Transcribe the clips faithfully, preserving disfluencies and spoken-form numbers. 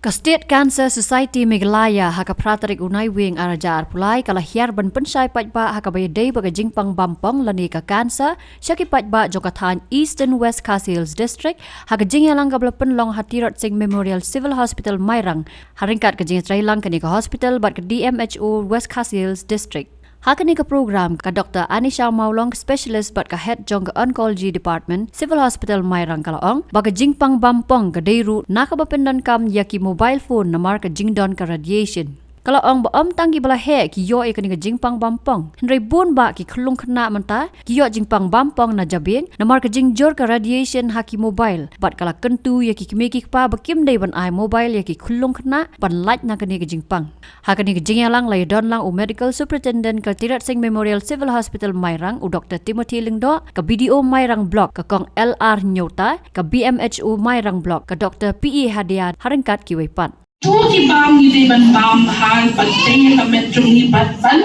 Ka State Cancer Society Meghalaya ha ka phra tarik u Naiwieng ar hajar arphew lai ka la hiar ban pynshai paidbah ha kaba ïadei bad ka jingpang bampong lane ka cancer sha ki paidbah jong ka thaiñ Eastern West Khasi Hills District ha ka jingïalang kaba la pynlong ha Tirot Sing Memorial Civil Hospital Mairang, ha ryngkat ka jingïatreilang kane ka hospital bad ka D M H O West Khasi Hills District. Ha kane ka program ka Doctor Anisha Mawlong, specialist bad ka head jong ka Oncology Department, Civil Hospital Mairang, ka la ong ba ka jingpang bampong ka dei ruh na kaba pyndonkam ïa ki mobile phone namar ka jingdon ka radiation. Ka la ong ba ym tang kiba la heh ki ïoh ïa kane ka jingpang bampong, hynrei bun bah ki khyllung khynnah mynta ki ïoh jingpang bampong na jabieng namar ka jingjur ka radiation ha ki mobile, bad ka la kyntu ïa ki kmie ki kpa ba kim dei ban ai mobile ïa ki khyllung khynnah ban lait na kane ka jingpang. Ha kane ka jingïalang la ïadon lang u Medical Superintendent ka Tirot Sing Memorial Civil Hospital Mairang, u Doctor Timothy Lyngdoh, ka B D O Mairang Block, ka Kong L R Nyota, ka B M H O Mairang Block, ka Doctor P E Hadia, ha ryngkat kiwei pat. To ki bam ngi dei ban bam ha ban tei ka met jong ngi bad ban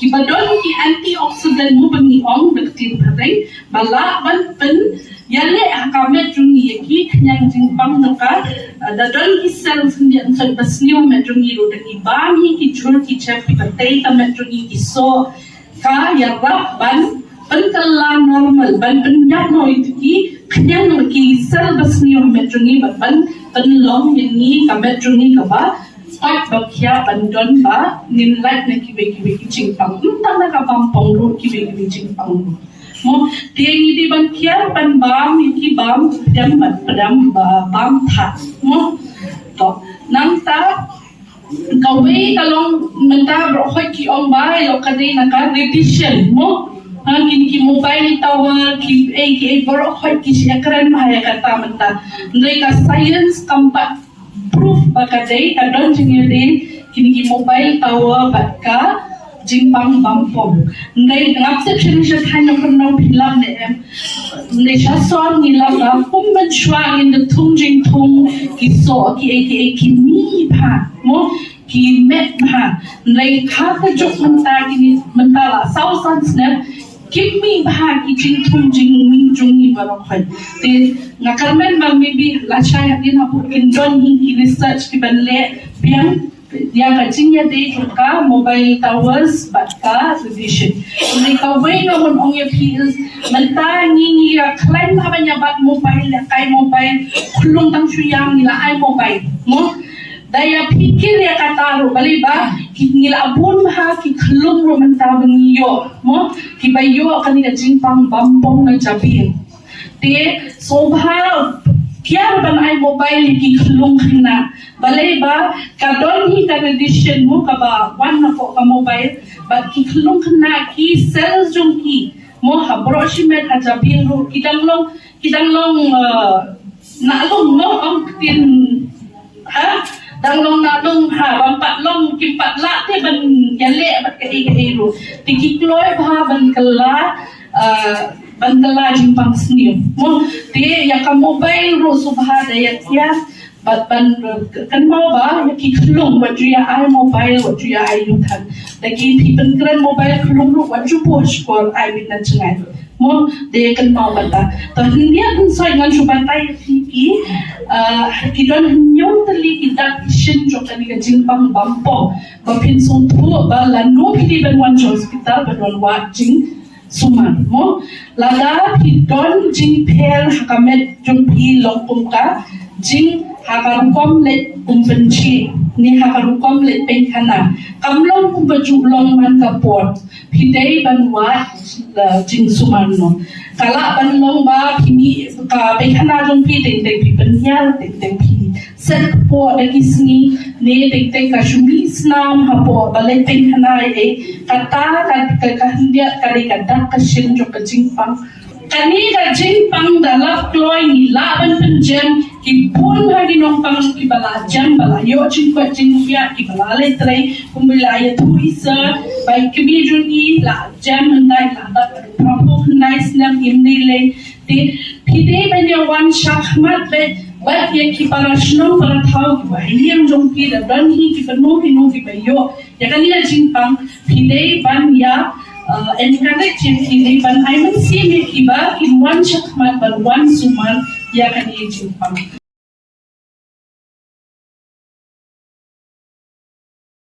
ki ba don ki antioxidant mo ba ngi ong da ka ktien phareng ba lah ban pyn ïaleh ha ka met jong ngi ïa ki khñiang jingpang jong ka, eh, da don ki sel syndiat nsot ba sniew met jong ngi ruh da ngi bam ïa ki jhur ki jhep ki ba tei ka met jong ngi ki soh ka ïarap ban pynkylla normal ban pynïap noh ïa ki khñiang ki sel ba sniew met jong ngi ban ban pynlong ïa ngi ka met jong ngi kaba pat ba khia ban don ba ngin lait na kiwei kiwei ki jingpang. Ym tang na ka bampong ruh kiwei kiwei jingpang ruh. Mo, te ngi dei ban kiar ban bam ïa ki bam pdem ban pdem ba bam thah. Mo, to nangta kawei ka long mynta baroh khoit ki ong ba ïoh ka dei na ka radiation. Mo, ha kine ki mobile tower ki ei ki ei baroh khoit ki shu ïakren ba ha ïa kata mynta. Hynrei ka science kam pat proof ba ka dei ka don jingïadei kine ki mobile tower bad ka jingpang bampong. Hynrei ngam tip shane sha thaiñ Nongkrem Nongpyllap ne em. Hynrei sha sor ngi lap ba kum mynshuwa ngin da thung jingthung ki soh ki ei ki ei ki mih bha mo ki met bha. Hynrei ha ka juk mynta kine mynta la saw san snem kim mih bha ki jingthung jingmih jong ngi baroh khoit. Te nga kyrmen ba maybe lashai hadien hapoh kin don hi ki research ki ban leh biang ïa ka jingïadei jong ka mobile towers bad ka radiation. Hynrei kawei nga wan ong ïa phi is mynta ngi ngi ïa khlaiñ bha ban ïa bat mobile, ïa kai mobile, khyllung tang shu ïam ngi la ai mobile. Mo da ïa phi kir ïa kata ruh balei ba ki ngi la bun bha ki khyllung ruh mynta ba ngi ïoh mo ki ba ïoh kane ka jingpang bampong na jabieng. Te sngewbha kiar ban ai mobile ïa ki khyllung khynnah. Balei ba ka don hi ka radiation mo kaba wan napoh ka mobile bad ki khyllung khynnah ki cell jong ki mo ha baroh shimet ha jabieng ruh ki dang long ki dang long, eh, na long mo ong ktien ha dang long na long ha bam pat long kim pat lah te ban ïaleh bad ka ei ka ei ruh. Te ki kloi bha ban kylla, eh, ban kylla jingpang sniew. Mo te ïa ka mobile ruh sngewbha da ïa kiar bad ban, eh, kynmaw ba ïa ki khyllung wat ju ïa ai mobile wat ju ïa ai luthan. Da ki phi pynkren mobile khyllung ruh wat ju buh shkor ai beit na jngai. Mo de kynmaw bad ba ta hynñiewphew soi ngan shu batai phi ki, ah, ki don hynñiew tylli ki dak ki shin jong kane ka jingpang bampong. Ba phin sngewthuh ba lano phi dei ban wan sha hospital ban wan wad jingsumar. Mo lada phi don jingpher ha ka met jong phi long kum ka jing ha ka rukom leit kum pynjhieh ne ha ka rukom leit pynkhana. Kam long kum ba ju long man ka port. Phi dei ban wad, eh, jingsumar noh. Ka lah ban long ba phi mih ka pynkhana jong phi teng teng phi pynhiar teng teng phi set kpoh da ki sngi ne teng teng ka shu mih snam hapoh ba leit pynkhana ei kata ka ka ka hyndiat ka dei ka dak ka shin jong ka jingpang. Kane ka jingpang da lap kloi ngi lah ban pynjem ki bun ha ki nongpang ki ba la jem ba la ïoh jingkoit jingkhiah ki ba la leit trei kumba la ïathuh i sir ba ki kmie jong ngi la jem hynda la dap ka dei phraphew khyndai snem im dei lei. Te phi dei ban ïa wan shakhmat bad bad ïa ki para shnong para thaw ki ba ïeng jong ki da don hi ki ba no ki no ki ba ïoh ïa kane ka jingpang phi dei ban ïa, uh, encourage ïa ki dei ban ai mynsiem ïa ki ba kin wan shakhmat ban wan sumar ïa kane ka jingpang.